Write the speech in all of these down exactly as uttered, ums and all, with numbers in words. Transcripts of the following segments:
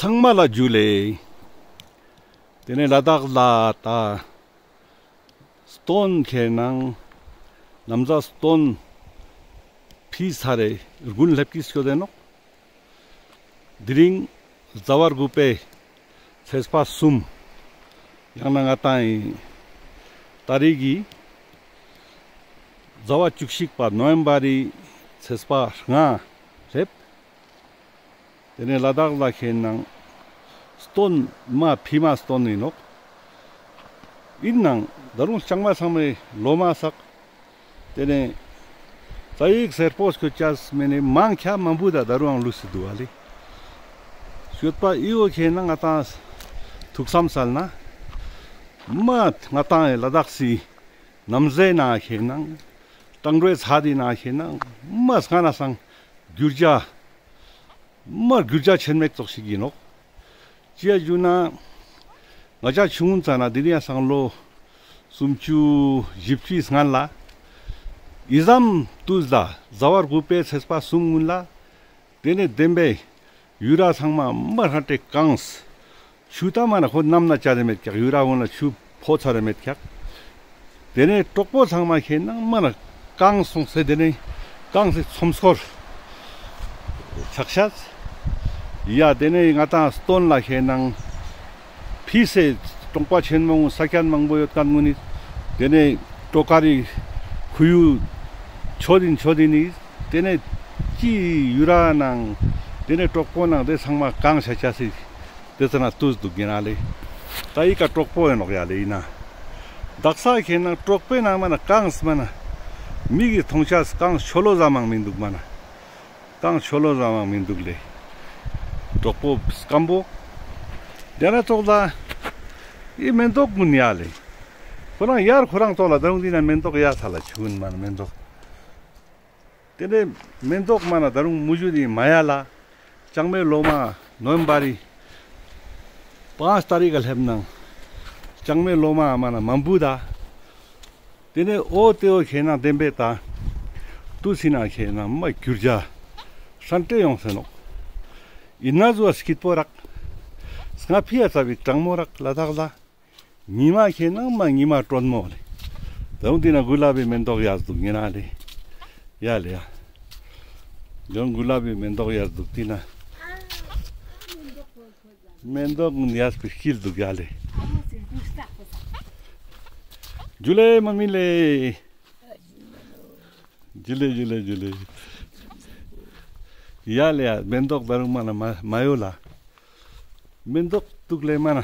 ཚང་མ་ལ་ཇུ་ལེ། ཏེ་ནེ་ལ་དྭགས་ལ་ད་སྟོན་ཁེ་ནང་ན་མཛའ་སྟོན་ཕི་ས་རེ་དགུན་ལེབ་ཀྱི་སྐྱོད་དེ་ནོག། དེ་རིང་ཟླ་བ་དགུ་པའི་ཚེས་པ་གསུམ། ཡང་ན་ང་ཏང་ཨིན་ཏ་རིག་གི་ཟླ་བ་བཅུ་གཅིག་པ་ནོ་ཝེམ་བར་རི་ཚེས་པ་ལྔ་ལེབ། ཏེ་ནེ་ལ་དྭགས་ལ་ཁེ་ནང་སྟོན་མ་ཕི་མ་སྟོན་ཨིན་ནོག། ཨིན་ནང་ད་རུང་ལྕང་མ་ཚང་མའི་ལོ་མ་སག། ཏེ་ནེ་ཙ་ཡིག་སེར་པོ་སྐྱོད་ཅས་མེ་ནེ་མང་ཁྱ་མང་པོ་ད་ད་རུང་ལུས་སེ་འདུག་ཨ་ལེ། སྐྱོད་པ་ཨི་བོ་ཁེ་ནང་ང་ཏང་ཐུགས་བསམ་སལ་ན་མ་ང་ཏང་ལ་དྭགས་སི་ན་མཛའ་ནང་ཁེ་ནང་ཏང་རོའི་ཚ་དི་ནང་ཁེ་ནང་མ་སྔ་ན་སང་གྱུར་ཇ་མ་གྱུར་ཇ་ཆེན་མེག་ཙོགས་ཤིག་ཨིན་ནོག། ཅིའ་ཞུ་ན་ང་ཅ་ཆུང་ཙ་ན་དེ་རིང་ཡ་སང་ལོ་སུམ་ཅུ་བཞི་བཅུའི་སྔན་ལ་ཨི་ཙམ་ཏུས་ལ་ཟླ་བ་དགུ་པའི་ཚེས་པ་གསུམ་སྔུན་ལ་ཏེ་ནེ་དེན་པའི་ཡུ་ར་ཚང་མ་མ་ཧྲ་ཏེ་ཀངས། ཆུ་ད་མ་ན་ཁོ་ནམ་ན་ཅ་རེ་མེད་ཀྱག། ཡུ་ར་འོན་ལ་ཆུ་ཕོ་ཚ་རེ་མེད་ཀྱག། ཏེ་ནེ་གྲོག་པོ་ཚང་མ་ཁེ་ནང་མ་ན་ཀངས་སོང་སེ་ཏེ་ནེ་ཀངས་སི་ཚོམ་སྐོར་ཆགས་ཤག། ཡ་ཏེ་ནེ་ང་ཏང་སྟོན་ལ་ཁེ་ནང་ཕི་སེ་གྲོང་པ་ཆེན་མོ་ས་ཁྱན་མང་པོ་ཡོད་ཁན་གུན་ནི་ཏེ་ནེ་གྲོ་ཀ་རི་ཁུ་ཡུ་ཆོད་དིན་ཆོད་དིན་ནི་ཏེ་ནེ་ཅི་ཡུ་ར་ནང་ཏེ་ནེ་གྲོག་པོ་ནང་ཏེ་ཚང་མ་ཀངས་ཆ་ཆ་སི་ཏེ་ཙ་ན་ཏུས་དུག་ཨིན་ན་ལེ། ད་ཨི་ཀ་གྲོག་པོ་ཨིན་ནོག་ཡ་ལེ་ཨིན་ན། དག་ས་ཁེ་ནང་གྲོག་པོའི་ནང་མ་ན་ཀངས་མ་ན་མི་གི་ཐོང་ཆ་ཀངས་ཆོ་ལོ་ཟ་མང་མི་དུག་མ་ན། ཀངས་ཆོ་ལོ་ཟ་མང་མི་དུག་ལེ། གྲོག་པོ་སྐམ་པོ། ཏེ་ན་ཙོགས་ལ་ཨི་མེན་ཏོག་གུན་ཡ་ལེ། ཁོ་རང་ཡར་ཁོ་རང་ཙོགས་ལ་ད་རུང་འདི་ན་མེན་ཏོག་ཡ་ཚ་ལ་ཆུ་གུན་མ་ན་མེན་ཏོག། ཏེ་ནེ་མེན་ཏོག་མ་ན་ད་རུང་མུ་ཇུ་དི་མ་ཡ་ལ་ལྕང་མའི་ལོ་མ་ནོ་ཝེམ་བར་རི་པ་ཏ་རིག་ག་ལེབ་ནང་ལྕང་མའི་ལོ་མ་མ་ན་མ་བུ་ད། ཏེ་ནེ་འོ་ཏེ་བོ་ཁེ་ནང་དེན་པའི་ད་ཏུས་སི་ན་ཁེ་ནང་མ་གྱུར་ཇ་ཧྲན་ཏེ་ཡོང་སེ་ནོག། ཨིན་ན་ཟུ་བ་སྐྱིད་པོ་རག། སྔ་ཕི་ཡ་ཚ་བི་གྲང་མོ་རག་ལ་དྭགས་ལ། ཉི་མ་ཁེ་ནང་མ་ཉི་མ་དྲོན་མོ་ལེ། ད་རུང་ཏེ་ན་གུ་ལ་བི་མེན་ཏོག་ཡ་དུག་ཨིན་ན་ལེ། ཡ་ལེ་ཡ། ཡང་གུ་ལ་བི་མེན་ཏོག་ཡ་དུག་ཏེ་ན། མེན་ཏོག་གུན་ཡ་སྤེ་སྐྱིད་དུག་ཡ་ལེ། ཇུ་ལེ་མ་མི་ལེ། ཇུ་ལེ་ཇུ་ལེ་ཇུ་ལེ། ཡ་ལེ་ཡ་མེན་ཏོག་ད་རུང་མ་ན་མ་མ་ཡོ་ལ། མེན་ཏོག་དུག་ལེ་མ་ན།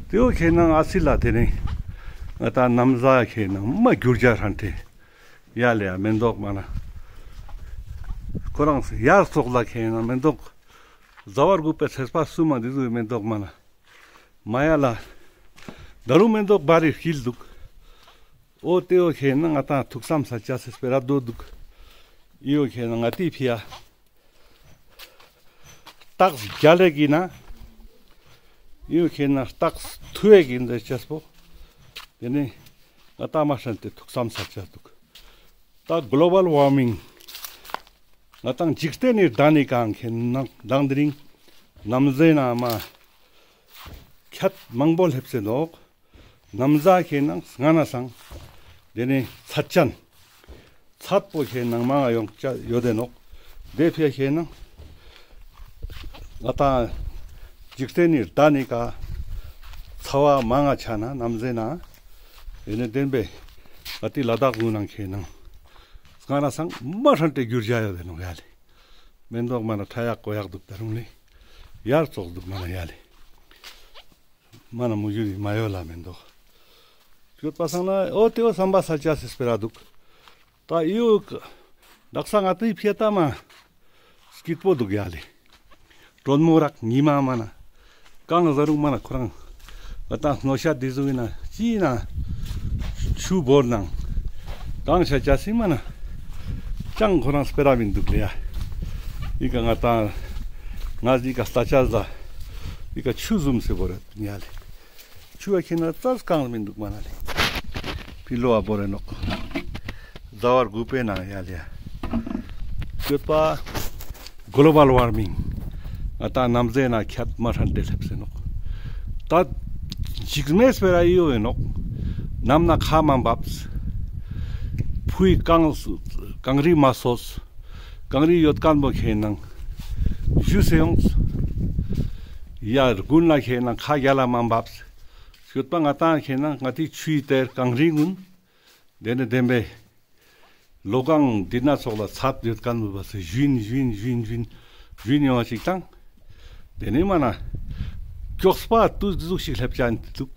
ཏེ་བོ་ཁེ་ནང་ཨ་སི་ལ་ཏེ་ནེ་ང་ཏང་ན་མཛའ་ཁེ་ནང་མ་གྱུར་ཇ་ཧྲན་ཏེ། ཡ་ལེ་ཡ་མེན་ཏོག་མ་ན། ཁོ་རང་ཡར་ཙོགས་ལ་ཁེ་ནང་མེན་ཏོག་ཟླ་བ་དགུ་པའི་ཚེས་པ་གསུམ་མ་འདི་ཟུག་མེན་ཏོག་མ་ན། མ་ཡ་ལ། ད་རུང་མེན་ཏོག་བར་རི་ཤིལ་དུག། འོ་ཏེ་བོ་ཁེ་ནང་ང་ཏང་ཐུགས་བསམ་སལ་ཅས་སི་སྤེ་ར་དོ་དུག། ཨི་བོ་ཁེ་ནང་ང་ཏི་ཕི་ཡ། རྟགས་རྒྱལ་ལེ་གི་ན། ཨི་བོ་ཁེ་ནང་རྟགས་ཐུ་ཨེ་གི་འདི་ཅས་པོ། ཏེ་ནེ་ང་ཏང་མ་ཧྲན་ཏེ་ཐུགས་བསམ་སལ་ཅས་དུག། ད་གློ་བལ་ཝར་མིང་། ང་ཏང་འཇིག་རྟེན་ནི་ཟླ་ནི་ཀ་ཁེ་ནང་དང་དེ་རིང་ན་མཛའ་ན་མ་ཁྱད་མང་པོ་ལེབ་སེ་ནོག། ན་མཛའ་ཁེ་ནང་སྔ་ན་སང་ཏེ་ནེ་ཚད་ཅན་ཚད་པོ་ཁེ་ནང་མང་ང་ཡོང་ཅ་ཡོད་དེ་ནོག། ཏེ་ཕི་ཡ་ཁེ་ནང་ང་ཏང་འཇིག་རྟེན་ནི་ཟླ་ནི་ཀ་ཚ་བ་མང་ང་ཆ་ན་ན་མཛའ་ན། ཨེ་ནེ་དེན་པའི་ང་ཏི་ལ་དྭགས་གུན་ནང་ཁེ་ནང་སྔ་ན་སང་མ་ཧྲན་ཏེ་གྱུར་ཇ་ཡོད་དེ་ནོག་ཡ་ལེ། མེན་ཏོག་མ་ན་ཁྲ་ཡག་གོ་ཡག་དུག་ད་རུང་ལེ། ཡར་ཙོགས་དུག་མ་ན་ཡ་ལེ། མ་ན་མུ་ཇུ་རི་མ་ཡོ་ལ་མེན་ཏོག། སྐྱོད་པ་སང་ན་འོ་ཏེ་བོ་བསམ་པ་སལ་ཅས་སི་སྤེ་ར་དུག། ད་ཨི་བོ་དག་ས་ང་ཏི་ཕི་ཡ་ད་མ་སྐྱིད་པོ་དུག་ཡ་ལེ། དྲོན་མོ་རག་ཉི་མ་མ་ན། ཀང་ཟ་རུང་མ་ན་ཁོ་རང་། ང་ཏང་སྣོ་ཤ་འདི་ཟུག་ཨིན་ན་ཅི་ཨིན་ན། ཆུ་བོར་ནང་། ཀང་ཤ་ཅས་སི་མ་ན། ཅང་ཁོ་རང་སྤེ་ར་མི་དུག་ལེ་ཡ། ཨི་ཀ་ང་ཏང་། ང་ཟི་ཀ་སྟ་ཅས་ཟ། ཨི་ཀ་ཆུ་ཟུམ་སེ་བོར་ཡ་ལེ། ཆུ་བ་ཁེ་ན་ཙར་ཀང་མི་དུག་མ་ན་ལེ། ཕི་ལོ་བ་བོར་རེ་ནོག། ཟླ་བ་དགུ་པའི་ནང་ཡ་ལེ་ཡ། སྐྱོད་པ། གློ་བལ་ཝར་མིང་། ང་ཏང་ནམ་ཟེ་ན་ཁྱད་མ་ཧྲན་ཏེ་སླེབས་སེ་ནོག། ད་འཇིགས་མེད་སྤེ་ར་ཡོད་ཨིན་ནོག། ནམ་ན་ཁ་མ་འབབས། ཕུའི་གངས་གངས་རི་མ་སོས། གངས་རི་ཡོད་ཁན་བོ་ཁེ་ནང་ཞུ་སེ་ཡོངས། ཡ་དགུན་ལ་ཁེ་ནང་ཁ་རྒྱལ་ལ་མ་འབབས། ཡོད་པ་ང་ཏང་ཁེ་ནང་ང་ཏི་ཆུའི་གཏེར་གངས་རི་གུན། དེ་ནས་བདེན་པའི་ལོ་གང་འདི་ན་ཚོགས་ལ་ཚད་ཡོད་ཁན་བོ་བ་སེ་ཞུན་ཞུན་ཞུན་ཞུན་ཞུན་ཡོང་བ་ཞིག་དང་། དེ་ནས་མ་ན་མགྱོགས་པ་ཏུ་ཟུག་ཞིག་སླེབས་ཅན་འདུག།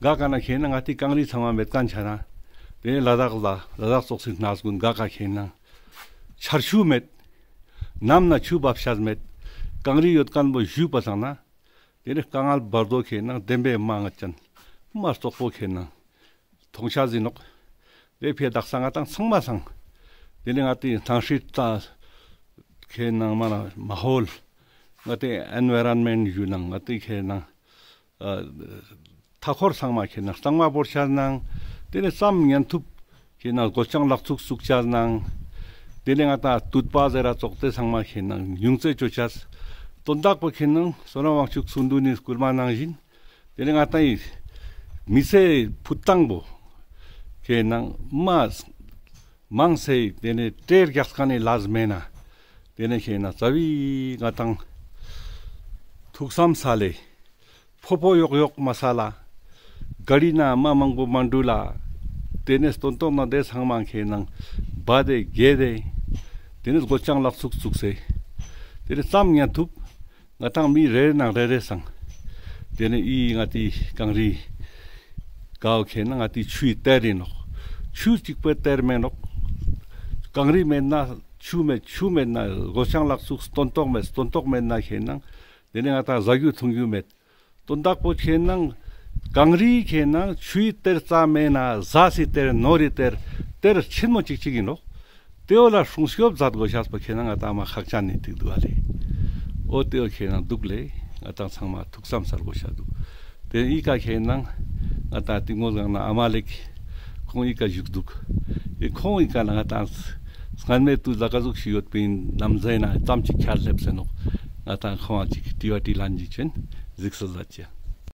ག་ག་ན་ཁེ་ན་ང་ཏི་གངས་རི་ཚང་མ་མེད་ཁན་ཆ་ན། དེ་ནས་ལ་དྭགས་ལ་ལ་དྭགས་ཙོགས་སི་གནས་གུན་ག་ག་ཁེ་ན་ཆར་ཆུ་མེད། ནམ་ན་ཆུ་འབབ་ཤ་མེད། གངས་རི་ཡོད་ཁན་བོ་ཞུ་པ་སང་ན། དེ་ནས་དཀའ་ངལ་བར་དོ་ཁེ་ན་བདེན་པའི་མ་ང་ཅན་མ་རྩོག་པོ་ཁེ་ན་མཐོང་ཆ་ཟིན་ནོག། དེ་ཕི་དག་ས་ང་ཏང་ཚང་མ་སང་། དེ་ནས་ང་ཏི་ཐང་ཧྲིལ་ཏ་ཁེ་ནང་མ་ན་མ་ཧོལ། ང་ཏི་ཨེན་ཝའི་རོན་མེན་ཊ་ཞུ་ནང་ང་ཏི་ཁེ་ནང་ཨ་མཐའ་འཁོར་ཚང་མ་ཁེ་ནང་གཙང་མ་བོར་ཆ་ནང་། དེ་ནས་ཙམ་ཉན་ཐུབ་ཁེ་ནང་སྒོ་ལྕང་ལག་ཚུགས་བཙུགས་ཆ་ནང་། དེ་ནས་ང་ཏང་དུད་པ་ཟེར་ར་ཙོགས་དེ་ཚང་མ་ཁེ་ནང་ཉུང་ཙེ་ཅོ་ཆ། དོན་དག་པོ་ཁེ་ནང་བསོད་ནམས་དབང་ཕྱུག་གསུང་དུ་ནི་སྐུལ་མ་ནང་བཞིན། དེ་ནས་ང་ཏང་ཡི་མི་ཚེ་ཕུད་སྟངས་པོ་ཁེ་ནང་མ་མང་སེ་དེ་ནས་སྤྲེལ་རྒྱག་ཁན་ནི་ལས་མེད་ན། དེ་ནས་ཁེ་ན་རྩ་བའི་ང་ཏང་ཐུགས་བསམ་ས་ལེ། ཕོ་ཕོ་ཡོག་ཡོག་མ་ས་ལ། ག་རི་ན་མ་མང་པོ་མ་འགྲུལ་ལ། དེ་ནས་སྟོན་ཐོག་ན་དེ་ཚང་མ་ཁེ་ནང་བ་དེ་གེ་དེ། དེ་ནས་སྒོ་ལྕང་ལག་ཚུགས་བཙུགས་སེ། དེ་ནས་ཙམ་ཉན་ཐུབ། ང་ཏང་མི་རེ་རེ་ནང་རེ་རེ་སང་། དེ་ནས་ཨི་ང་ཏི་གངས་རི་གའོ་ཁེ་ན་ང་ཏི་ཆུའི་གཏེར་ཨིན་ནོག། ཆུ་གཅིག་པོའི་གཏེར་མེད་ནོག། གངས་རི་མེད་ན་ཆུ་མེད། ཆུ་མེད་ན་སྒོ་ལྕང་ལག་ཚུགས་སྟོན་ཐོག་མེད། སྟོན་ཐོག་མེད་ན་ཁེ་ན་དེ་ནས་ང་ཏང་ཟ་རྒྱུ་འཐུང་རྒྱུ་མེད། དོན་དག་པོ་ཁེ་ན་གངས་རི་ཁེ་ན་ཆུའི་གཏེར་རྩ་མེད་ན་ཟས་སི་གཏེར་ནོར་རི་གཏེར་གཏེར་ཆེན་མོ་ཅིག་ཅིག་ཨིན་ནོག། དེ་བོ་ལ་སྲུང་སྐྱོབ་མཛད་དགོས་ཤེས་པོ་ཁེ་ན་ང་ཏང་མ་ཁག་ཅན་ནི་ཐིག་འདུག་ཨ་ལེ། འོ་དེ་བོ་ཁེ་ན་འདུག་ལེ། ང་ཏང་ཚང་མ་ཐུགས་བསམ་སལ་དགོས་ཤེས་འདུག། དེ་ཨི་ཀ་ཁེ་ན་ང་ཏང་ཏིང་མོ་སྒང་ན་ཨ་མ་ལེགས་ཁོང་ཨི་ཀ་བཞུགས་འདུག། ཨེ་ཁོང་ཨི་ཀ་ན་ང་ཏང་སྔན་མེད་དུ་ལ་ཀ་ཟུག་ཞིག་ཡོད་པིན་ནམ་ཟེར་ན་ཙམ་ཅིག་ཁྱར་སླེབས་སེ་ནོག། ང་ཏང་ཁོང་ཅིག་དྲི་བ་དྲིས་ལན་ཅིག་ཅན་གཟིགས་སུ་མཛད་ཅེས།